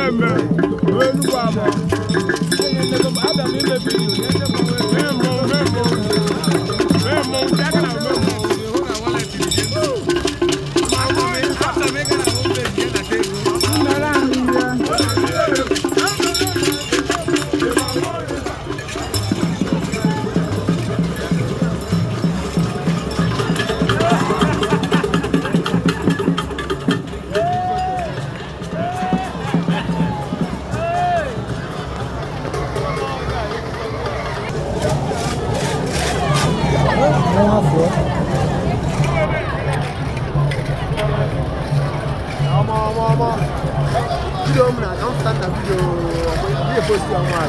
Mmemme Enugwu abụọ. Mee mmọnwụ, mee mmọnwụ. Mee mmọnwụ, bịa ka na mee mmọnwụ. Ọmọ ọmọ ọmọ video m na ka m fụta na video ihe post ya nwa.